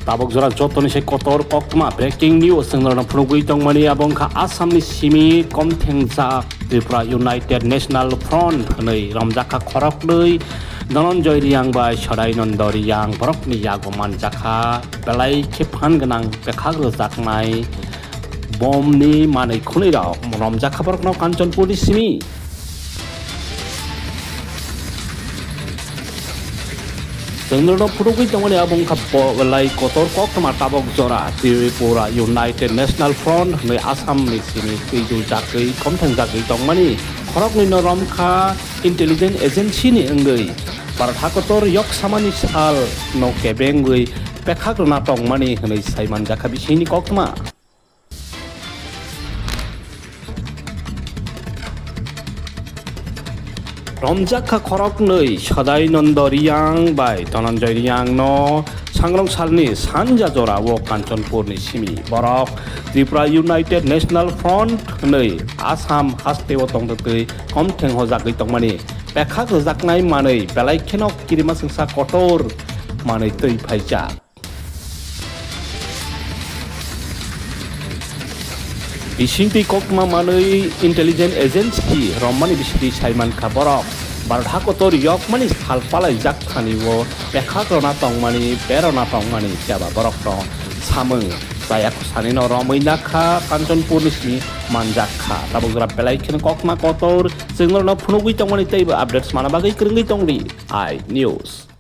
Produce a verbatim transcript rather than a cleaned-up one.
Tabuk jora jotoni se kotor koktma breaking news chwng norokno phunugwi tongmani, abo wngkha Assamni simi komthengjak Tripura United National Front hwnwi romjakha khoroknwi Dhananjay Reang bai Sadainanda Reang borokni yago manjakha belai khe phan gwnang pekhak rwjaknai bomni manwi khwnwi rok romjakha borokno Kanchanpurni simi. Chwng norokno phunugwi tongmani abo wngkha bo-, belai kotor koktma tabuk jora Tripura United National Front hwnwi Assamni simi twidu jagwi komthang jagwi tongmani khoroknwino romkha intelligence agency ni wngwi Bharat hakotor yok samani sal no kebengwi pekhak rwna tongmani hwnwi saimanjakha bisingni koktma. Romjakha khoroknwi Sadainanda Reang bai Dhananjay Reang no sangrong salni sanja jora o Kanchanpurni simi borok Tripura United National Front hwnwi Assam hasteo tongtwtwi komtheng hojagwi tongmani pekhak rwjaknai manwi belai kheno kirimasingsa kotor manwi twi phaijak. Bisingtwi koktma manwi intelligence agency romani bisingtwi saimankha borok Bharat hakotor yokmani sal palaijak thani o pekhak rwna tongmani, berona tongmani phiya ba borokno samung chaya khosani no romwi nakha Kanchanpurni simi manjakha. Tabuk jora belai kheno koktma kotor chwng norokno phunugwi tongmani teibo updates mana bagwi kwrwngwi tongdi. I news.